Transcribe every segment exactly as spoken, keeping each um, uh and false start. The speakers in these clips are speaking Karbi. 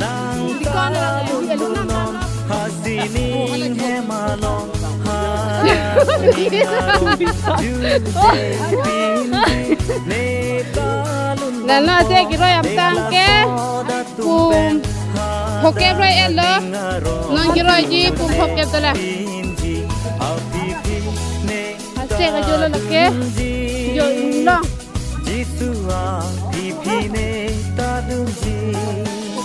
Nang dikon la, dikon la. Hasining hem along, ha, Nano ase keroi amtang ke pum phokep roi-et lo. Non keroiji pum phokep ta la. Ase kejolo lake jo inglong. Jisu aphi aphi ne ta dunji.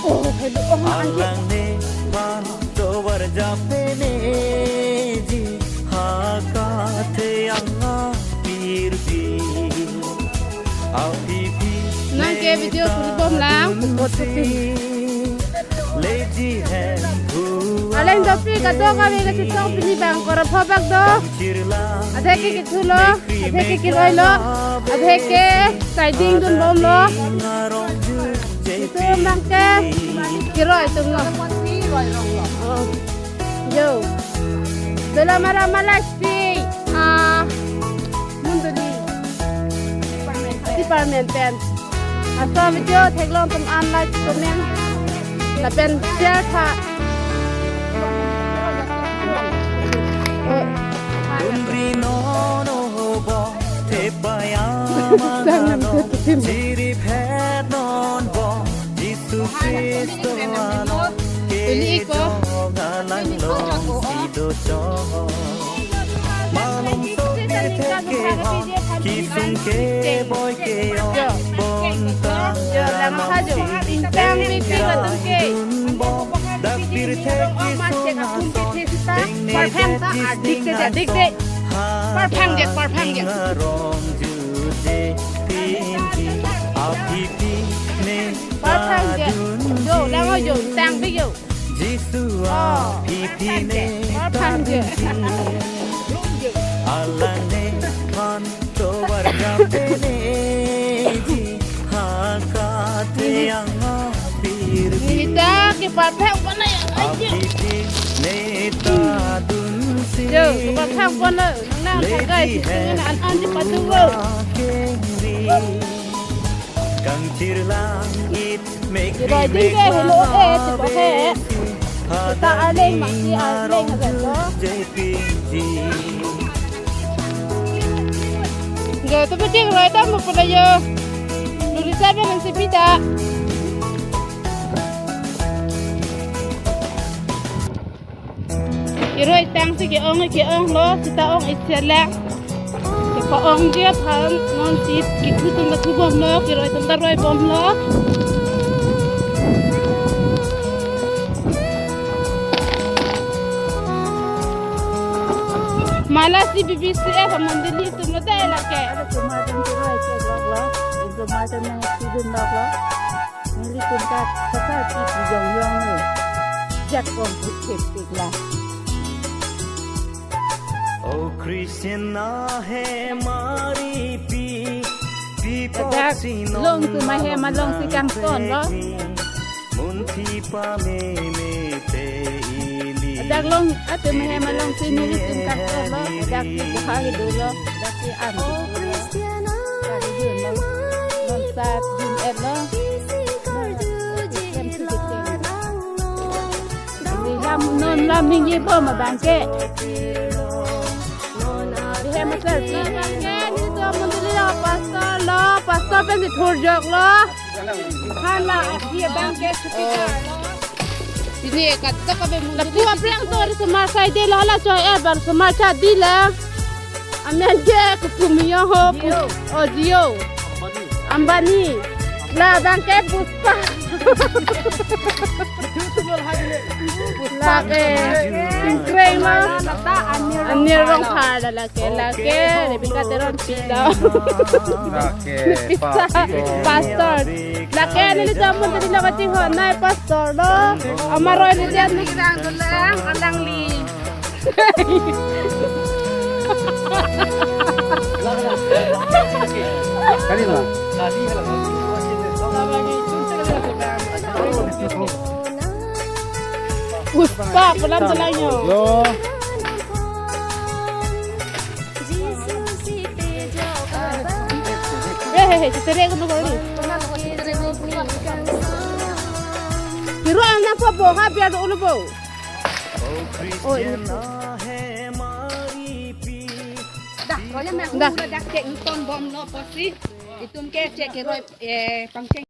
Oh, hello, oh, Alang nephan tovar jape neji, ha katheang apirbi. Aphi aphi Nang ke video kuri bom lang. Leji hem bhua. Aleng dopi kadokave kachetong pini bang kora phobak do. Adhe ke kethulo, adhe ke keroilo, adhe ke siding dun bomlo. Itum nang ke keroi atumlo. Oh. Yo. Bela mara malasi. Ah. Munduli. Department pen. Laso video theklong atum an like, comment, lapen share tha. Umri nono bo, thepaya mangano, jirip het non bo, Jisu Kristo along, kejong alanglong si dochot. Malom sopirthe kehon, kesung keboi ke-ong, bonta ramang si ingtang bikbik atum ke. Dunbom, dak pirthe kesung ason, tengne parphang ta adik ke adik de. Parphang je, parphang je. Arong juje pinji, aphi aphi ne parphang je. Jo, lang jo, tang bik jo. Jisu aphi aphi ne ta dunji. Alang nephan tovar jape neji, ha katheang apirbi. Nita ke parphang pon lo ya. Aphi aphi ne ta dunsi. Jo, ke parphang pon lo. Nang nang thagai si tung an an di patu wo. Kangchir langit mekri mekla. Keroi ding ke helo e, tipo he. Seta aleng masi aleng hajar lo. Jepinji. Ge tu pecing roi dam mo pula yo. Luri sabe nang si pita. Keroi tang si ke-ong ke-ong lo, seta ong isi lang. Kepa-ong dia phan non si kethu atum ta thu bom lo, keroi atum ta roi bom lo. Malasi B B C F amondoli atum lo dai lake. Ada cuma dan keroi ke lok lo, cuma dan yang sidun lok lo. Nelitum ta sasa ti pi jong jong ne. Jak kong thik thik la. O Christian ahem aripi, pi Dak pok si long tu ma he ma long si kangton lo. Nonpe, mun Dak long, atum hem along si nelitum kangton lo, dak si buha kedo lo, dak si an. Kari dun lo, non sat dun et lo. Hem si kedo. Lam non lam ningje bom abang ke. Di hem asar si. Abang ke, nelitum mondoli lo, pastor lo, pastor pen si thurjok lo. Hala, ahi abang ke chupikar lo. Ini kata kabe mondoli. Lapu aplang to ri osomar sai de lo, hala choi eh bar osomar cha di la. Amen ke kukum yo ho pu. Oh, Jio. Ambani. La abang ke Puspa. Lake. Singkreng ma. Anir Rongphar la lake, lake, Rebecca Teronpi lo. Lake, Pizza, pastor. Pastor. Lake, nelitum mondoli lo kachinghon nai pastor lo. Amaroi ni jan. Alang, alangli. Kali lah. Puspa, pelan jalannya. Yo. Eh, eh, eh, cetere ko nunggu ni. Kiro anak po bo, ha biar dulu bo. Oh, ini. Dah, kalau yang nak dah. Dah cek nonton bom lo pasti. Itum ke cek kiro, eh, pangceng.